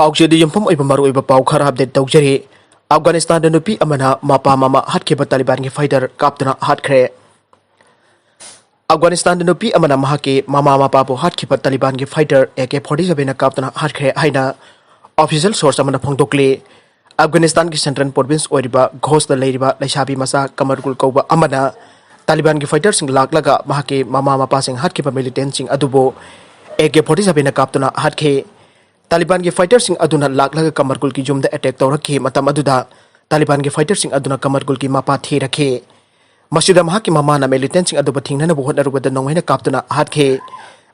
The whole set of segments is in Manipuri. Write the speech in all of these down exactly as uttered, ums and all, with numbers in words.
ꯄꯥꯎꯆꯦꯗ ꯌꯨꯝꯐꯝ ꯑꯣꯏꯕ ꯃꯔꯨꯑꯣꯏꯕ ꯄꯥꯎ ꯈꯔ ꯑꯞꯗꯦꯠ ꯇꯧꯖꯔꯤ꯫ ꯑꯐꯒꯥꯅꯤꯁꯇꯥꯟꯗ ꯅꯨꯄꯤ ꯑꯃꯅ ꯃꯄꯥ ꯃꯃꯥ ꯍꯥꯠꯈꯤꯕ ꯇꯥꯂꯤꯕꯥꯟꯒꯤ ꯐꯥꯏꯇꯔ ꯀꯥꯞꯇꯨꯅ ꯍꯥꯠꯈ꯭ꯔꯦ꯫ ꯑꯐꯒꯥꯅꯤꯁꯇꯥꯟꯗ ꯅꯨꯄꯤ ꯑꯃꯅ ꯃꯍꯥꯛꯀꯤ ꯃꯃꯥ ꯃꯄꯥꯕꯨ ꯍꯥꯠꯈꯤꯕ ꯇꯥꯂꯤꯕꯥꯟꯒꯤ ꯐꯥꯏꯇꯔ ꯑꯦ ꯀꯦ ꯐꯣꯔꯇꯤ ꯁꯚꯦꯟꯅ ꯀꯥꯞꯇꯨꯅ ꯍꯥꯠꯈ꯭ꯔꯦ ꯍꯥꯏꯅ ꯑꯣꯐꯤꯁꯤꯌꯦꯜ ꯁꯣꯔꯁ ꯑꯃꯅ ꯐꯣꯡꯗꯣꯛꯂꯤ꯫ ꯑꯐꯒꯥꯅꯤꯁꯇꯥꯟꯒꯤ ꯁꯦꯟꯇ꯭ꯔꯦꯜ ꯄ꯭ꯔꯣꯚꯤꯟꯁ ꯑꯣꯏꯔꯤꯕ ꯘꯣꯁꯇ ꯂꯩꯔꯤꯕ ꯂꯩꯁꯥꯕꯤ ꯃꯆꯥ ꯀꯃꯔꯒꯨꯜ ꯀꯧꯕ ꯑꯃꯅ ꯇꯥꯂꯤꯕꯥꯟꯒꯤ ꯐꯥꯏꯇꯔꯁꯤꯡ ꯂꯥꯛꯂꯒ ꯃꯍꯥꯛꯀꯤ ꯃꯃꯥ ꯃꯄꯥꯁꯤꯡ ꯍꯥꯠꯈꯤꯕ ꯃꯤꯂꯤꯇꯦꯟꯁꯤꯡ ꯑꯗꯨꯕꯨ ꯑꯦ ꯀꯦ ꯐꯣꯔꯇꯤ ꯁꯚꯦꯟꯅ ꯀꯥꯞꯇꯨꯅ ꯍꯥꯠꯈꯤ꯫ ꯇꯥꯂꯤꯕꯥꯟꯒꯤ ꯐꯥꯏꯇꯔꯁꯤꯡ ꯑꯗꯨꯅ ꯂꯥꯛꯂꯒ ꯀꯃꯔꯒꯨꯜꯒꯤ ꯌꯨꯝꯗ ꯑꯦꯇꯦꯛ ꯇꯧꯔꯛꯈꯤ꯫ ꯃꯇꯝ ꯑꯗꯨꯗ ꯇꯥꯂꯤꯕꯥꯟꯒꯤ ꯐꯥꯏꯇꯔꯁꯤꯡ ꯑꯗꯨꯅ ꯀꯃꯔꯒꯨꯜꯒꯤ ꯃꯄꯥ ꯊꯤꯔꯛꯈꯤ꯫ ꯃꯁꯤꯗ ꯃꯍꯥꯛꯀꯤ ꯃꯃꯥꯅ ꯃꯤꯂꯤꯇꯦꯟꯁꯤꯡ ꯑꯗꯨꯕꯨ ꯊꯤꯡꯅꯅꯕ ꯍꯣꯠꯅꯔꯨꯕꯗ ꯅꯣꯡꯃꯩꯅ ꯀꯥꯞꯇꯨꯅ ꯍꯥꯠꯈꯤ꯫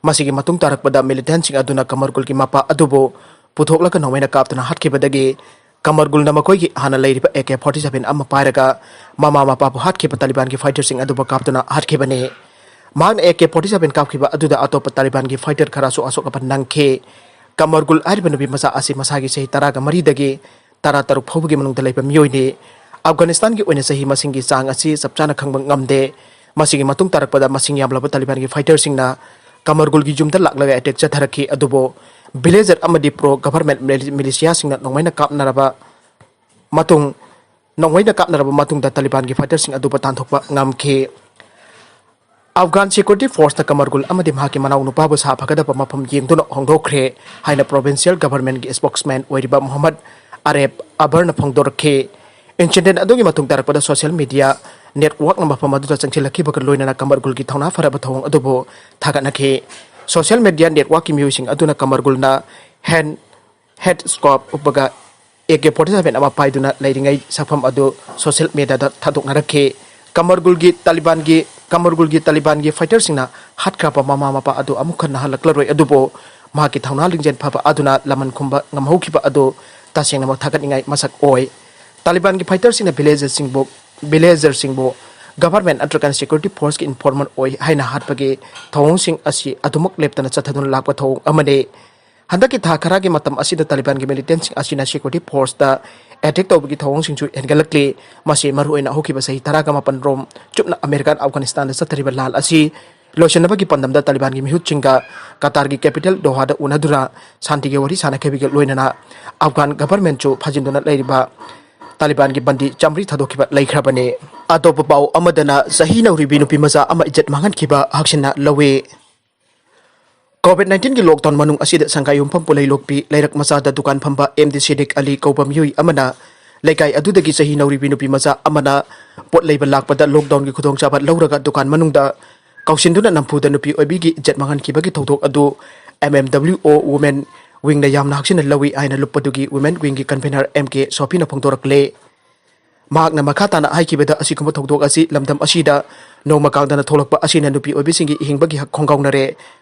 ꯃꯁꯤꯒꯤ ꯃꯇꯨꯡ ꯇꯥꯔꯛꯄꯗ ꯃꯤꯂꯤꯇꯦꯟꯁꯤꯡ ꯑꯗꯨꯅ ꯀꯃꯔꯒꯨꯜꯒꯤ ꯃꯄꯥ ꯑꯗꯨꯕꯨ ꯄꯨꯊꯣꯛꯂꯒ ꯅꯣꯡꯃꯩꯅ ꯀꯥꯞꯇꯨꯅ ꯍꯥꯠꯈꯤꯕꯗꯒꯤ ꯀꯃꯔꯒꯨꯜꯅ ꯃꯈꯣꯏꯒꯤ ꯍꯥꯟꯅ ꯂꯩꯔꯤꯕ ꯑꯦ ꯀꯦ ꯐꯣꯔꯇꯤ ꯁꯚꯦꯟ ꯑꯃ ꯄꯥꯏꯔꯒ ꯃꯃꯥ ꯃꯄꯥꯕꯨ ꯍꯥꯠꯈꯤꯕ ꯇꯥꯂꯤꯕꯥꯟꯒꯤ ꯐꯥꯏꯇꯔꯁꯤꯡ ꯑꯗꯨꯕꯨ ꯀꯥꯞꯇꯨꯅ ꯍꯥꯠꯈꯤꯕꯅꯤ꯫ ꯃꯍꯥꯛꯅ ꯑꯦ ꯀꯦ ꯐꯣꯔꯇꯤ ꯁꯚꯦꯟ ꯀꯥꯞꯈꯤꯕ ꯑꯗꯨꯗ ꯑꯇꯣꯞꯄ ꯇꯥꯂꯤꯕꯥꯟꯒꯤ ꯐꯥꯏꯇꯔ ꯈꯔꯁꯨ ꯑꯁꯣꯛ ꯑꯄꯟ ꯅꯪꯈꯤ꯫ ꯀꯃꯔꯒꯨꯜ ꯍꯥꯏꯔꯤꯕ ꯅꯨꯄꯤ ꯃꯆꯥ ꯑꯁꯤ ꯃꯁꯥꯒꯤ ꯆꯍꯤ ꯇꯔꯥꯒ ꯃꯔꯤꯗꯒꯤ ꯇꯔꯥ ꯇꯔꯨꯛ ꯐꯥꯎꯕꯒꯤ ꯃꯅꯨꯡꯗ ꯂꯩꯕ ꯃꯤꯑꯣꯏꯅꯤ꯫ ꯑꯐꯒꯥꯅꯤꯁꯇꯥꯟꯒꯤ ꯑꯣꯏꯅ ꯆꯍꯤ ꯃꯁꯤꯡꯒꯤ ꯆꯥꯡ ꯑꯁꯤ ꯆꯞ ꯆꯥꯅ ꯈꯪꯕ ꯉꯝꯗꯦ꯫ ꯃꯁꯤꯒꯤ ꯃꯇꯨꯡ ꯇꯥꯔꯛꯄꯗ ꯃꯁꯤꯡ ꯌꯥꯝꯂꯕ ꯇꯥꯂꯤꯕꯥꯟꯒꯤ ꯐꯥꯏꯇꯔꯁꯤꯡꯅ ꯀꯃꯔꯒꯨꯜꯒꯤ ꯌꯨꯝꯗ ꯂꯥꯛꯂꯒ ꯑꯦꯇꯦꯛ ꯆꯠꯊꯔꯛꯈꯤ, ꯑꯗꯨꯕꯨ ꯚꯤꯂꯦꯖꯔ ꯑꯃꯗꯤ ꯄ꯭ꯔꯣ ꯒꯚꯔꯟꯃꯦꯟ ꯃꯤꯂꯤ-, ꯃꯤꯂꯤꯁꯤꯌꯥꯁꯤꯡꯅ ꯅꯣꯡꯃꯩꯅ ꯀꯥꯞꯅꯔꯕ ꯃꯇꯨꯡ, ꯅꯣꯡꯃꯩꯅ ꯀꯥꯞꯅꯔꯕ ꯃꯇꯨꯡꯗ ꯇꯥꯂꯤꯕꯥꯟꯒꯤ ꯐꯥꯏꯇꯔꯁꯤꯡ ꯑꯗꯨꯕꯨ ꯇꯥꯟꯊꯣꯛꯄ ꯉꯝꯈꯤ꯫ ꯑꯐꯒꯥꯟ ꯁꯦꯀ꯭ꯌꯨꯔꯤꯇꯤ ꯐꯣꯔꯁꯅ ꯀꯃꯔꯒꯨꯜ ꯑꯃꯗꯤ ꯃꯍꯥꯛꯀꯤ ꯃꯅꯥꯎ ꯅꯨꯄꯥꯕꯨ ꯁꯥ ꯐꯒꯗꯕ ꯃꯐꯝ ꯌꯦꯡꯗꯨꯅ ꯍꯣꯡꯗꯣꯛꯈ꯭ꯔꯦ ꯍꯥꯏꯅ ꯄ꯭ꯔꯣꯚꯤꯟꯁꯤꯌꯦꯜ ꯒꯚꯔꯟꯃꯦꯟꯒꯤ ꯁ꯭ꯄꯣꯛꯁꯃꯦꯟ ꯑꯣꯏꯔꯤꯕ ꯃꯨꯍꯝꯃꯗ ꯑꯔꯦꯕ ꯑꯕꯔꯅ ꯐꯣꯡꯗꯣꯔꯛꯈꯤ꯫ ꯏꯟꯁꯤꯗꯦꯟ ꯑꯗꯨꯒꯤ ꯃꯇꯨꯡ ꯇꯥꯔꯛꯄꯗ ꯁꯣꯁꯤꯌꯦꯜ ꯃꯤꯗꯤꯌꯥ ꯅꯦꯠꯋꯥꯔꯛꯅ ꯃꯐꯝ ꯑꯗꯨꯗ ꯆꯪꯁꯤꯜꯂꯛꯈꯤꯕꯒ ꯂꯣꯏꯅꯅ ꯀꯃꯔꯒꯨꯜꯒꯤ ꯊꯧꯅꯥ ꯐꯔꯕ ꯊꯧꯑꯣꯡ ꯑꯗꯨꯕꯨ ꯊꯥꯒꯠꯅꯈꯤ꯫ ꯁꯣꯁꯤꯌꯦꯜ ꯃꯤꯗꯤꯌꯥ ꯅꯦꯠꯋꯥꯔꯛꯀꯤ ꯃꯤꯑꯣꯏꯁꯤꯡ ꯑꯗꯨꯅ ꯀꯃꯔꯒꯨꯜꯅ ꯍꯦꯟ ꯍꯦꯗ ꯁ꯭ꯀꯣꯞ ꯎꯞꯄꯒ ꯑꯦ ꯀꯦ ꯐꯣꯔꯇꯤ ꯁꯚꯦꯟ ꯑꯃ ꯄꯥꯏꯗꯨꯅ ꯂꯩꯔꯤꯉꯩ ꯁꯛꯐꯝ ꯑꯗꯨ ꯁꯣꯁꯤꯌꯦꯜ ꯃꯤꯗꯤꯌꯥꯗ ꯊꯥꯗꯣꯛꯅꯔꯛꯈꯤ꯫ ꯀꯃꯔꯒꯨꯜꯒꯤ ꯇꯥꯂꯤꯕꯥꯟꯒꯤ, ꯀꯃꯔꯒꯨꯜꯒꯤ ꯇꯥꯂꯤꯕꯥꯟꯒꯤ ꯐꯥꯏꯇꯔꯁꯤꯡꯅ ꯍꯥꯠꯈ꯭ꯔꯕ ꯃꯃꯥ ꯃꯄꯥ ꯑꯗꯨ ꯑꯃꯨꯛ ꯍꯟꯅ ꯍꯜꯂꯛꯂꯔꯣꯏ, ꯑꯗꯨꯕꯨ ꯃꯍꯥꯛꯀꯤ ꯊꯧꯅꯥ ꯂꯤꯡꯖꯦꯜ ꯐꯕ ꯑꯗꯨꯅ ꯂꯃꯟ ꯈꯨꯝꯕ ꯉꯝꯍꯧꯈꯤꯕ ꯑꯗꯨ ꯇꯁꯦꯡꯅꯃꯛ ꯊꯥꯒꯠꯅꯤꯡꯉꯥꯏ ꯃꯁꯛ ꯑꯣꯏ꯫ ꯇꯥꯂꯤꯕꯥꯟꯒꯤ ꯐꯥꯏꯇꯔꯁꯤꯡꯅ ꯚꯤꯂꯦꯖꯔꯁꯤꯡꯕꯨ, ꯚꯤꯂꯦꯖꯔꯁꯤꯡꯕꯨ ꯒꯚꯔꯟꯃꯦꯟ ꯅꯠꯇ꯭ꯔꯒꯅ ꯁꯦꯀ꯭ꯌꯨꯔꯤꯇꯤ ꯐꯣꯔꯁꯀꯤ ꯏꯟꯐꯣꯔꯃꯔ ꯑꯣꯏ ꯍꯥꯏꯅ ꯍꯥꯠꯄꯒꯤ ꯊꯧꯑꯣꯡꯁꯤꯡ ꯑꯁꯤ ꯑꯗꯨꯃꯛ ꯂꯦꯞꯇꯅ ꯆꯠꯊꯗꯨꯅ ꯂꯥꯛꯄ ꯊꯧꯑꯣꯡ ꯑꯃꯅꯤ꯫ ꯍꯟꯗꯛꯀꯤ ꯊꯥ ꯈꯔꯒꯤ ꯃꯇꯝ ꯑꯁꯤꯗ ꯇꯥꯂꯤꯕꯥꯟꯒꯤ ꯃꯤꯂꯤꯇꯦꯟꯁꯤꯡ ꯑꯁꯤꯅ ꯁꯦꯀ꯭ꯌꯨꯔꯤꯇꯤ ꯐꯣꯔꯁꯇ ꯑꯦꯇꯦꯛ ꯇꯧꯕꯒꯤ ꯊꯧꯑꯣꯡꯁꯤꯡꯁꯨ ꯍꯦꯟꯒꯠꯂꯛꯂꯤ꯫ ꯃꯁꯤ ꯃꯔꯨꯑꯣꯏꯅ ꯍꯧꯈꯤꯕ ꯆꯍꯤ ꯇꯔꯥꯒ ꯃꯥꯄꯟ ꯔꯣꯝ ꯆꯨꯞꯅ ꯑꯃꯦꯔꯤꯀꯥꯅ ꯑꯐꯒꯥꯅꯤꯁꯇꯥꯟꯗ ꯆꯠꯊꯔꯤꯕ ꯂꯥꯟ ꯑꯁꯤ ꯂꯣꯏꯁꯤꯟꯅꯕꯒꯤ ꯄꯥꯟꯗꯝꯗ ꯇꯥꯂꯤꯕꯥꯟꯒꯤ ꯃꯤꯍꯨꯠꯁꯤꯡꯒ ꯀꯇꯥꯔꯒꯤ capital ꯗꯣꯍꯥꯗ ꯎꯅꯗꯨꯅ ꯁꯥꯟꯇꯤꯒꯤ ꯋꯥꯔꯤ ꯁꯥꯟꯅꯈꯤꯕꯒ ꯂꯣꯏꯅꯅ ꯑꯐꯒꯥꯟ governmentꯁꯨ ꯐꯥꯖꯤꯟꯗꯨꯅ ꯂꯩꯔꯤꯕ ꯇꯥꯂꯤꯕꯥꯟꯒꯤ ꯕꯟꯗꯤ ꯆꯥꯃꯔꯤ ꯊꯥꯗꯣꯛꯈꯤꯕ ꯂꯩꯈ꯭ꯔꯕꯅꯤ꯫ ꯑꯇꯣꯞꯄ ꯄꯥꯎ ꯑꯃꯗꯅ ꯆꯍꯤ ꯅꯧꯔꯤꯕꯤ ꯅꯨꯄꯤ ꯃꯆꯥ ꯑꯃ ꯏꯖꯠ ꯃꯥꯡꯍꯟꯈꯤꯕ ꯍꯛꯁꯤꯟꯅ ꯂꯧꯏ꯫ COVID nineteenꯒꯤ lockdown ꯃꯅꯨꯡ ꯑꯁꯤꯗ ꯁꯪꯒꯥꯏꯌꯨꯝꯐꯝ ꯄꯨꯂꯩꯂꯣꯛꯄꯤ ꯂꯩꯔꯛ ꯃꯆꯥꯗ ꯗꯨꯀꯥꯟ ꯐꯝꯕ ꯑꯦꯝ ꯗꯤ ꯁꯤꯗꯤꯛ ꯑꯂꯤ ꯀꯧꯕ ꯃꯤꯑꯣꯏ ꯑꯃꯅ ꯂꯩꯀꯥꯏ ꯑꯗꯨꯗꯒꯤ ꯆꯍꯤ ꯅꯧꯔꯤꯕꯤ ꯅꯨꯄꯤ ꯃꯆꯥ ꯑꯃꯅ ꯄꯣꯠ ꯂꯩꯕ ꯂꯥꯛꯄꯗ lockdownꯒꯤ ꯈꯨꯗꯣꯡꯆꯥꯕ ꯂꯧꯔꯒ ꯗꯨꯀꯥꯟ ꯃꯅꯨꯡꯗ ꯀꯧꯁꯤꯟꯗꯨꯅ ꯅꯝꯐꯨꯗ ꯅꯨꯄꯤ ꯑꯣꯏꯕꯤꯒꯤ ꯏꯖꯠ ꯃꯥꯡꯍꯟꯈꯤꯕꯒꯤ ꯊꯧꯗꯣꯛ ꯑꯗꯨ M M W O Women Wingꯅ ꯌꯥꯝꯅ ꯍꯛꯁꯤꯟꯅ ꯂꯧꯏ ꯍꯥꯏꯅ ꯂꯨꯞꯄꯗꯨꯒꯤ Women Wingꯒꯤ convener M K ꯁꯣꯐꯤꯅ ꯐꯣꯡꯗꯣꯔꯛꯂꯦ꯫ ꯃꯍꯥꯛꯅ ꯃꯈꯥ ꯇꯥꯅ ꯍꯥꯏꯈꯤꯕꯗ, ꯑꯁꯤꯒꯨꯝꯕ ꯊꯧꯗꯣꯛ ꯑꯁꯤ ꯂꯝꯗꯝ ꯑꯁꯤꯗ ꯅꯣꯡꯃ ꯀꯥꯡꯗꯅ ꯊꯣꯛꯂꯛꯄ ꯑꯁꯤꯅ ꯅꯨꯄꯤ ꯑꯣꯏꯕꯤꯁꯤꯡꯒꯤ ꯍꯤꯡꯕꯒꯤ ꯍꯛ ꯈꯣꯡꯒꯥꯎꯅꯔꯦ꯫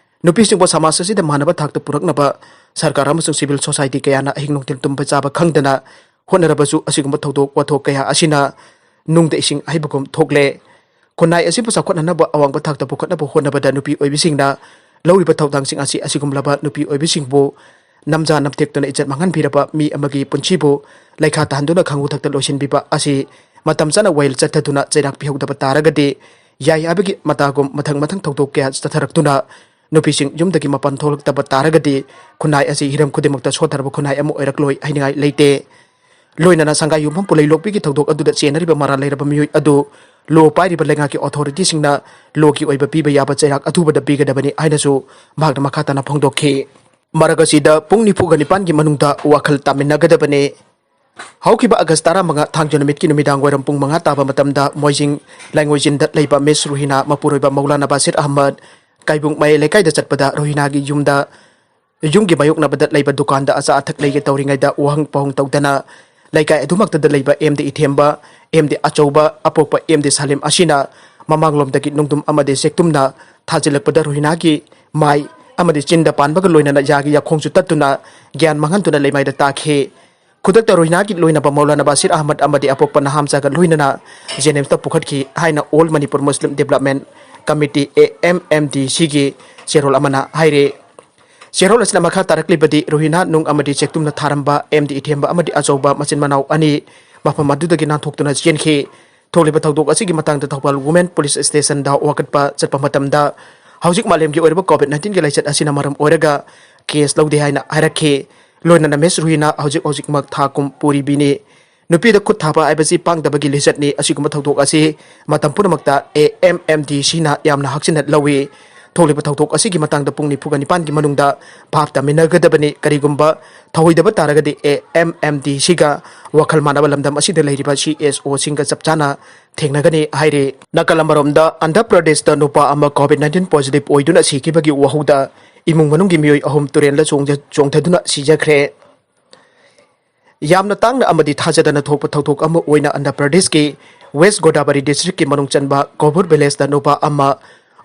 ꯅꯨꯄꯤꯁꯤꯡꯕꯨ ꯁꯃꯥꯖ ꯑꯁꯤꯗ ꯃꯥꯟꯅꯕ ꯊꯥꯛꯇ ꯄꯨꯔꯛꯅꯕ ꯁꯔꯀꯥꯔ ꯑꯃꯁꯨꯡ civil society ꯀꯌꯥꯅ ꯑꯍꯤꯡ ꯅꯨꯡꯊꯤꯜ ꯇꯨꯝꯕ ꯆꯥꯕ ꯈꯪꯗꯅ ꯍꯣꯠꯅꯔꯕꯁꯨ, ꯑꯁꯤꯒꯨꯝꯕ ꯊꯧꯗꯣꯛ ꯋꯥꯊꯣꯛ ꯀꯌꯥ ꯑꯁꯤꯅ ꯅꯨꯡꯗ ꯏꯁꯤꯡ ꯍꯩꯕꯒꯨꯝ ꯊꯣꯛꯂꯦ꯫ ꯈꯨꯟꯅꯥꯏ ꯑꯁꯤꯕꯨ ꯆꯥꯎꯈꯠꯅꯅꯕ ꯑꯋꯥꯡꯕ ꯊꯥꯛꯇ ꯄꯨꯈꯠꯅꯕ ꯍꯣꯠꯅꯕꯗ ꯅꯨꯄꯤ ꯑꯣꯏꯕꯤꯁꯤꯡꯅ ꯂꯧꯔꯤꯕ ꯊꯧꯗꯥꯡꯁꯤꯡ ꯑꯁꯤ ꯑꯁꯤꯒꯨꯝꯂꯕ ꯅꯨꯄꯤ ꯑꯣꯏꯕꯤꯁꯤꯡꯕꯨ ꯅꯝꯖꯥ ꯅꯝꯊꯦꯛꯇꯨꯅ ꯏꯖꯠ ꯃꯥꯡꯍꯟꯕꯤꯔꯕ ꯃꯤ ꯑꯃꯒꯤ ꯄꯨꯟꯁꯤꯕꯨ ꯂꯩꯈꯥ ꯇꯥꯍꯟꯗꯨꯅ ꯈꯥꯉꯨ ꯊꯛꯇ ꯂꯣꯏꯁꯤꯟꯕꯤꯕ ꯑꯁꯤ ꯃꯇꯝ ꯆꯥꯅ ꯋꯥꯌꯦꯜ ꯆꯠꯊꯗꯨꯅ ꯆꯩꯔꯥꯛ ꯄꯤꯍꯧꯗꯕ ꯇꯥꯔꯒꯗꯤ, ꯌꯥꯏ ꯍꯥꯏꯕꯒꯤ ꯃꯇꯥꯒꯨꯝ ꯃꯊꯪ ꯃꯊꯪ ꯊꯧꯗꯣꯛ ꯀꯌꯥ ꯆꯠꯊꯔꯛꯇꯨꯅ ꯅꯨꯄꯤꯁꯤꯡ ꯌꯨꯝꯗꯒꯤ ꯃꯄꯥꯟ ꯊꯣꯛꯂꯛꯇꯕ ꯇꯥꯔꯒꯗꯤ, ꯈꯨꯟꯅꯥꯏ ꯑꯁꯤ ꯍꯤꯔꯝ ꯈꯨꯗꯤꯡꯃꯛꯇ ꯁꯣꯠꯊꯔꯕ ꯈꯨꯟꯅꯥꯏ ꯑꯃ ꯑꯣꯏꯔꯛꯂꯣꯏ ꯍꯥꯏꯅꯤꯡꯉꯥꯏ ꯂꯩꯇꯦ꯫ ꯂꯣꯏꯅꯅ ꯁꯪꯒꯥꯏ ꯌꯨꯝꯐꯝ ꯄꯨꯂꯩꯂꯣꯛꯄꯤꯒꯤ ꯊꯧꯗꯣꯛ ꯑꯗꯨꯗ ꯆꯦꯟꯅꯔꯤꯕ ꯃꯔꯥꯜ ꯂꯩꯔꯕ ꯃꯤꯑꯣꯏ ꯑꯗꯨ law ꯄꯥꯏꯔꯤꯕ ꯂꯩꯉꯥꯛꯀꯤ authorityꯁꯤꯡꯅ lawꯒꯤ ꯑꯣꯏꯕ ꯄꯤꯕ ꯌꯥꯕ ꯆꯩꯔꯥꯛ ꯑꯊꯨꯕꯗ ꯄꯤꯒꯗꯕꯅꯤ ꯍꯥꯏꯅꯁꯨ ꯃꯍꯥꯛꯅ ꯃꯈꯥ ꯇꯥꯅ ꯐꯣꯡꯗꯣꯛꯈꯤ꯫ ꯃꯔꯛ ꯑꯁꯤꯗ ꯄꯨꯡ ꯅꯤꯐꯨꯒ ꯅꯤꯄꯥꯟꯒꯤ ꯃꯅꯨꯡꯗ ꯋꯥꯈꯜ ꯇꯥꯃꯤꯟꯅꯒꯗꯕꯅꯤ꯫ ꯍꯧꯈꯤꯕ August ꯇꯔꯥꯃꯉꯥ ꯊꯥꯡꯖ ꯅꯨꯃꯤꯠꯀꯤ ꯅꯨꯃꯤꯗꯥꯡ ꯋꯥꯏꯔꯝ ꯄꯨꯡ ꯃꯉꯥ ꯇꯥꯕ ꯃꯇꯝꯗ ꯃꯣꯏꯖꯤꯡ ꯂꯥꯡꯒꯣꯏꯖꯤꯟꯗ ꯂꯩꯕ Miss ꯔꯨꯍꯤꯅꯥ ꯃꯄꯨꯔꯣꯏꯕ ꯃꯧꯂꯥꯅꯥ ꯕꯥꯁꯤꯔ ꯑꯍꯃꯗ ꯀꯥꯏꯕꯨꯡ ꯃꯌꯥꯏ ꯂꯩꯀꯥꯏꯗ ꯆꯠꯄꯗ ꯔꯨꯍꯤꯅꯥꯒꯤ ꯌꯨꯝꯗ, ꯌꯨꯝꯒꯤ ꯃꯥꯌꯣꯛꯅꯕꯗ ꯂꯩꯕ ꯗꯨꯀꯥꯟꯗ ꯑꯆꯥ ꯑꯊꯛ ꯂꯩꯒꯦ ꯇꯧꯔꯤꯉꯩꯗ ꯋꯥꯍꯪ ꯄꯥꯎꯍꯪ ꯇꯧꯗꯅ ꯂꯩꯀꯥꯏ ꯑꯗꯨꯃꯛꯇꯗ ꯂꯩꯕ ꯑꯦꯝ ꯗꯤ ꯏꯊꯦꯝꯕ, ꯑꯦꯝ ꯗꯤ ꯑꯆꯧꯕ, ꯑꯄꯣꯛꯄ ꯑꯦꯝ ꯗꯤ ꯁꯥꯂꯤꯝ ꯑꯁꯤꯅ ꯃꯃꯥꯡꯂꯣꯝꯗꯒꯤ ꯅꯨꯡꯗꯨꯝ ꯑꯃꯗꯤ ꯆꯦꯛꯇꯨꯝꯅ ꯊꯥꯖꯤꯜꯂꯛꯄꯗ ꯔꯨꯍꯤꯅꯥꯒꯤ ꯃꯥꯏ ꯑꯃꯗꯤ ꯆꯤꯟꯗ ꯄꯥꯟꯕꯒ ꯂꯣꯏꯅꯅ ꯌꯥꯒꯤ ꯌꯥꯈꯣꯡꯁꯨ ꯇꯠꯇꯨꯅ ꯒ꯭ꯌꯥꯟ ꯃꯥꯡꯍꯟꯗꯨꯅ ꯂꯩꯃꯥꯏꯗ ꯇꯥꯈꯤ꯫ ꯈꯨꯗꯛꯇ ꯔꯨꯍꯤꯅꯥꯒꯤ ꯂꯣꯏꯅꯕ ꯃꯧꯂꯥꯅꯥ ꯕꯥꯁꯤꯔ ꯑꯍꯃꯗ ꯑꯃꯗꯤ ꯑꯄꯣꯛꯄ ꯅꯍꯥꯝꯆꯥꯒ ꯂꯣꯏꯅꯅ ꯖꯦꯅꯤꯝꯁꯇ ꯄꯨꯈꯠꯈꯤ ꯍꯥꯏꯅ All Manipur Muslim Development Committee, A M M D Cꯒꯤ ꯆꯦꯔꯣꯜ ꯑꯃꯅ ꯍꯥꯏꯔꯤ꯫ ꯆꯦꯔꯣꯜ ꯑꯁꯤꯅ ꯃꯈꯥ ꯇꯥꯔꯛꯂꯤꯕꯗꯤ, ꯔꯨꯍꯤꯅꯥ ꯅꯨꯡ ꯑꯃꯗꯤ ꯆꯦꯛꯇꯨꯝꯅ ꯊꯥꯔꯝꯕ ꯑꯦꯝ ꯗꯤ ꯏꯊꯦꯝꯕ ꯑꯃꯗꯤ ꯑꯆꯧꯕ ꯃꯆꯤꯟ ꯃꯅꯥꯎ ꯑꯅꯤ ꯃꯐꯝ ꯑꯗꯨꯗꯒꯤ ꯅꯥꯟꯊꯣꯛꯇꯨꯅ ꯆꯦꯟꯈꯤ꯫ ꯊꯣꯛꯂꯤꯕ ꯊꯧꯗꯣꯛ ꯑꯁꯤꯒꯤ ꯃꯇꯥꯡꯗ ꯊꯧꯕꯥꯜ Women Police Station ꯗ ꯋꯥꯀꯠꯄ ꯆꯠꯄ ꯃꯇꯝꯗ ꯍꯧꯖꯤꯛ ꯃꯥꯂꯦꯝꯒꯤ ꯑꯣꯏꯔꯤꯕ COVID nineteen ꯒꯤ ꯂꯥꯏꯆꯠ ꯑꯁꯤꯅ ꯃꯔꯝ ꯑꯣꯏꯔꯒ case ꯂꯧꯗꯦ ꯍꯥꯏꯅ ꯍꯥꯏꯔꯛꯈꯤ꯫ ꯂꯣꯏꯅꯅ Miss ꯔꯨꯍꯤꯅ ꯍꯧꯖꯤꯛ ꯍꯧꯖꯤꯛꯃꯛ ꯊꯥ ꯀꯨꯝ ꯄꯨꯔꯤꯕꯤꯅꯤ꯫ ꯅꯨꯄꯤꯗ ꯈꯨꯠ ꯊꯥꯕ ꯍꯥꯏꯕꯁꯤ ꯄꯥꯡꯗꯕꯒꯤ ꯂꯤꯆꯠꯅꯤ꯫ ꯑꯁꯤꯒꯨꯝꯕ ꯊꯧꯗꯣꯛ ꯑꯁꯤ ꯃꯇꯝ ꯄꯨꯝꯅꯃꯛꯇ A M M D C ꯅ ꯌꯥꯝꯅ ꯍꯛꯆꯤꯟꯅ ꯂꯧꯏ꯫ ꯊꯣꯛꯂꯤꯕ ꯊꯧꯗꯣꯛ ꯑꯁꯤꯒꯤ ꯃꯇꯥꯡꯗ ꯄꯨꯡ ꯅꯤꯐꯨꯒ ꯅꯤꯄꯥꯟꯒꯤ ꯃꯅꯨꯡꯗ ꯚꯥꯞ ꯇꯥꯃꯤꯟꯅꯒꯗꯕꯅꯤ꯫ ꯀꯔꯤꯒꯨꯝꯕ ꯊꯧꯑꯣꯏꯗꯕ ꯇꯥꯔꯒꯗꯤ A M M D C ꯒ ꯋꯥꯈꯜ ꯃꯥꯟꯅꯕ ꯂꯝꯗꯝ ꯑꯁꯤꯗ ꯂꯩꯔꯤꯕ C S O ꯁꯤꯡꯒ ꯆꯞ ꯆꯥꯅ ꯊꯦꯡꯅꯒꯅꯤ ꯍꯥꯏꯔꯤ꯫ ꯅꯥꯀꯜ ꯑꯃꯔꯣꯝꯗ ꯑꯟꯙ꯭ꯔ ꯄ꯭ꯔꯗꯦꯁꯇ ꯅꯨꯄꯥ ꯑꯃ COVID nineteen positive ꯑꯣꯏꯗꯨꯅ ꯁꯤꯈꯤꯕꯒꯤ ꯋꯥꯍꯧꯗ ꯏꯃꯨꯡ ꯃꯅꯨꯡꯒꯤ ꯃꯤꯑꯣꯏ ꯑꯍꯨꯝ ꯇꯨꯔꯦꯜꯗ ꯆꯣꯡꯖ-, ꯆꯣꯡꯊꯗꯨꯅ ꯁꯤꯖꯈ꯭ꯔꯦ꯫ ꯌꯥꯝꯅ ꯇꯥꯡꯅ ꯑꯃꯗꯤ ꯊꯥꯖꯗꯅ ꯊꯣꯛꯄ ꯊꯧꯗꯣꯛ ꯑꯃ ꯑꯣꯏꯅ ꯑꯟꯙ꯭ꯔ ꯄ꯭ꯔꯗꯦꯁꯀꯤ West Godavari district ꯀꯤ ꯃꯅꯨꯡ ꯆꯟꯕ ꯀꯣꯚꯨꯔ village ꯇ ꯅꯨꯄꯥ ꯑꯃ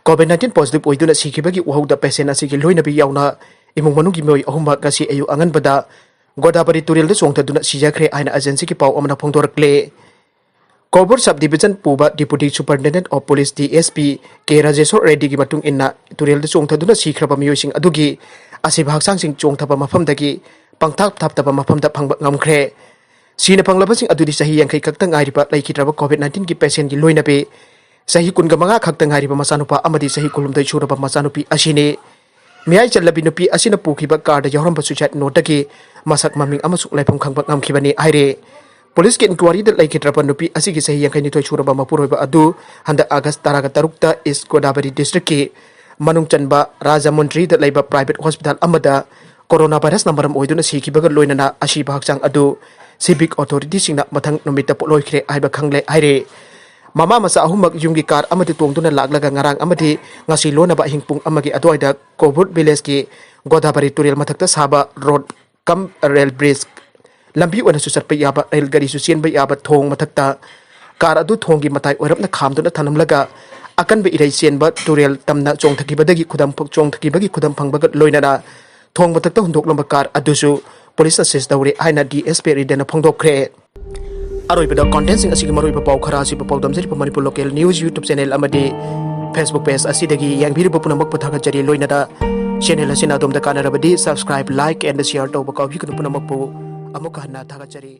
COVID nineteen positive ꯑꯣꯏꯗꯨꯅ ꯁꯤꯈꯤꯕꯒꯤ ꯋꯥꯍꯧꯗ patient ꯑꯁꯤꯒꯤ ꯂꯣꯏꯅꯕꯤ ꯌꯥꯎꯅ ꯏꯃꯨꯡ ꯃꯅꯨꯡꯒꯤ ꯃꯤꯑꯣꯏ ꯑꯍꯨꯝꯃꯛ ꯉꯁꯤ ꯑꯌꯨꯛ ꯑꯉꯟꯕꯗ ꯒꯣꯗꯥꯕꯔꯤ ꯇꯨꯔꯦꯜꯗ ꯆꯣꯡꯊꯗꯨꯅ ꯁꯤꯖꯈ꯭ꯔꯦ ꯍꯥꯏꯅ agency ꯒꯤ ꯄꯥꯎ ꯑꯃꯅ ꯐꯣꯡꯗꯣꯔꯛꯂꯦ꯫ ꯀꯣꯚꯨꯔ sub division ꯄꯨꯕ Deputy Superintendent of Police D S P K Rajeshor ꯔꯦꯗ꯭ꯗꯤꯒꯤ ꯃꯇꯨꯡ ꯏꯟꯅ, ꯇꯨꯔꯦꯜꯗ ꯆꯣꯡꯊꯗꯨꯅ ꯁꯤꯈ꯭ꯔꯕ ꯃꯤꯑꯣꯏꯁꯤꯡ ꯑꯗꯨꯒꯤ ꯑꯁꯤꯕ ꯍꯛꯆꯥꯡꯁꯤꯡ ꯆꯣꯡꯊꯕ ꯃꯐꯝꯗꯒꯤ ꯄꯪꯊꯥꯞ ꯊꯥꯞꯇꯕ ꯃꯐꯝꯗ ꯐꯪꯕ ꯉꯝꯈ꯭ꯔꯦ꯫ ꯁꯤꯅ ꯐꯪꯂꯕꯁꯤꯡ ꯑꯗꯨꯗꯤ ꯆꯍꯤ ꯌꯥꯡꯈꯩ ꯈꯛꯇ ꯉꯥꯏꯔꯤꯕ ꯂꯩꯈꯤꯗ꯭ꯔꯕ COVID nineteen ꯒꯤ patient ꯒꯤ ꯂꯣꯏꯅꯕꯤ, ꯆꯍꯤ ꯀꯨꯟꯒ ꯃꯉꯥ ꯈꯛꯇ ꯉꯥꯏꯔꯤꯕ ꯃꯆꯥꯅꯨꯄꯥ ꯑꯃꯗꯤ ꯆꯍꯤ ꯀꯨꯟꯍꯨꯝꯗꯣꯏ ꯁꯨꯔꯕ ꯃꯆꯥꯅꯨꯄꯤ ꯑꯁꯤꯅꯤ꯫ ꯃꯤꯌꯥꯏ ꯆꯜꯂꯕꯤ ꯅꯨꯄꯤ ꯑꯁꯤꯅ ꯄꯨꯈꯤꯕ car ꯗ ꯌꯥꯎꯔꯝꯕ suicide note ꯇꯒꯤ ꯃꯁꯛ, ꯃꯃꯤꯡ ꯑꯃꯁꯨꯡ ꯂꯩꯐꯝ ꯈꯪꯕ ꯉꯝꯈꯤꯕꯅꯤ ꯍꯥꯏꯔꯤ꯫ Police ꯀꯤ inquiry ꯗ ꯂꯩꯈꯤꯗ꯭ꯔꯕ ꯅꯨꯄꯤ ꯑꯁꯤꯒꯤ ꯆꯍꯤ ꯌꯥꯡꯈꯩ ꯅꯤꯊꯣꯏ ꯁꯨꯔꯕ ꯃꯄꯨꯔꯣꯏꯕ ꯑꯗꯨ ꯍꯟꯗꯛ August ꯇꯔꯥꯒ ꯇꯔꯨꯛꯇ East Godavari district ꯀꯤ ꯃꯅꯨꯡ ꯆꯟꯕ ꯔꯥꯖꯃꯨꯟꯗ꯭ꯔꯤꯗ ꯂꯩꯕ private hospital ꯑꯃꯗ coronavirus ꯅ ꯃꯔꯝ ꯑꯣꯏꯗꯨꯅ ꯁꯤꯈꯤꯕꯒ ꯂꯣꯏꯅꯅ ꯑꯁꯤꯕ ꯍꯛꯆꯥꯡ ꯑꯗꯨ civic authority ꯁꯤꯡꯅ ꯃꯊꯪ ꯅꯨꯃꯤꯠꯇ ꯄꯣꯠꯂꯣꯏꯈ꯭ꯔꯦ ꯍꯥꯏꯕ ꯈꯪꯂꯦ ꯍꯥꯏꯔꯤ꯫ ꯃꯃꯥ ꯃꯆꯥ ꯑꯍꯨꯝꯃꯛ ꯌꯨꯝꯒꯤ car ꯑꯃꯗ ꯇꯣꯡꯗꯨꯅ ꯂꯥꯛꯂꯒ ꯉꯔꯥꯡ ꯑꯃꯗꯤ ꯉꯁꯤ ꯂꯣꯟꯅꯕ ꯑꯍꯤꯡ ꯄꯨꯡ ꯑꯃꯒꯤ ꯑꯗꯨꯋꯥꯏꯗ ꯀꯣꯚꯨꯔ village ꯀꯤ ꯒꯣꯗꯥꯕꯔꯤ ꯇꯨꯔꯦꯜ ꯃꯊꯛꯇ ꯁꯥꯕ road cum rail bridge, ꯂꯝꯕꯤ ꯑꯣꯏꯅꯁꯨ ꯆꯠꯄ ꯌꯥꯕ, ꯔꯦꯜ ꯒꯥꯔꯤꯁꯨ ꯆꯦꯟꯕ ꯌꯥꯕ ꯊꯣꯡ ꯃꯊꯛꯇ car ꯑꯗꯨ ꯊꯣꯡꯒꯤ ꯃꯇꯥꯏ ꯑꯣꯏꯔꯞꯅ ꯈꯥꯝꯗꯨꯅ ꯊꯅꯝꯂꯒ ꯑꯀꯟꯕ ꯏꯔꯩ ꯆꯦꯟꯕ ꯇꯨꯔꯦꯜ ꯇꯝꯅ ꯆꯣꯡꯊꯈꯤꯕꯗꯒꯤ ꯈꯨꯗꯝ, ꯆꯣꯡꯊꯈꯤꯕꯒꯤ ꯈꯨꯗꯝ ꯐꯪꯕꯒ ꯂꯣꯏꯅꯅ ꯊꯣꯡ ꯃꯊꯛꯇ ꯍꯨꯟꯗꯣꯛꯂꯝꯕ car ꯑꯗꯨꯁꯨ police ꯅ seize ꯇꯧꯔꯦ ꯍꯥꯏꯅ D S P ꯔꯦꯗ꯭ꯗꯤꯅ ꯐꯣꯡꯗꯣꯛꯈ꯭ꯔꯦ꯫ ꯑꯔꯣꯏꯕꯗ content ꯁꯤꯡ ꯑꯁꯤꯒꯤ ꯃꯔꯨꯑꯣꯏꯕ ꯄꯥꯎ ꯈꯔ ꯑꯁꯤꯕꯨ ꯄꯥꯎꯗꯝꯖꯔꯤꯕ Manipur Local News YouTube channel ꯑꯃꯗꯤ Facebook page ꯑꯁꯤꯗꯒꯤ ꯌꯦꯡꯕꯤꯔꯤꯕ ꯄꯨꯝꯅꯃꯛꯄꯨ ꯊꯥꯒꯠꯆꯔꯤ꯫ ꯂꯣꯏꯅꯅ channel ꯑꯁꯤꯅ ꯑꯗꯣꯝꯗ ꯀꯥꯟꯅꯔꯕꯗꯤ subscribe, like and share ꯇꯧꯕ ꯀꯥꯎꯕꯤꯒꯅꯨ꯫ ꯄꯨꯝꯅꯃꯛꯄꯨ ꯑꯃꯨꯛꯀ ꯍꯟꯅ ꯊꯥꯒꯠꯆꯔꯤ꯫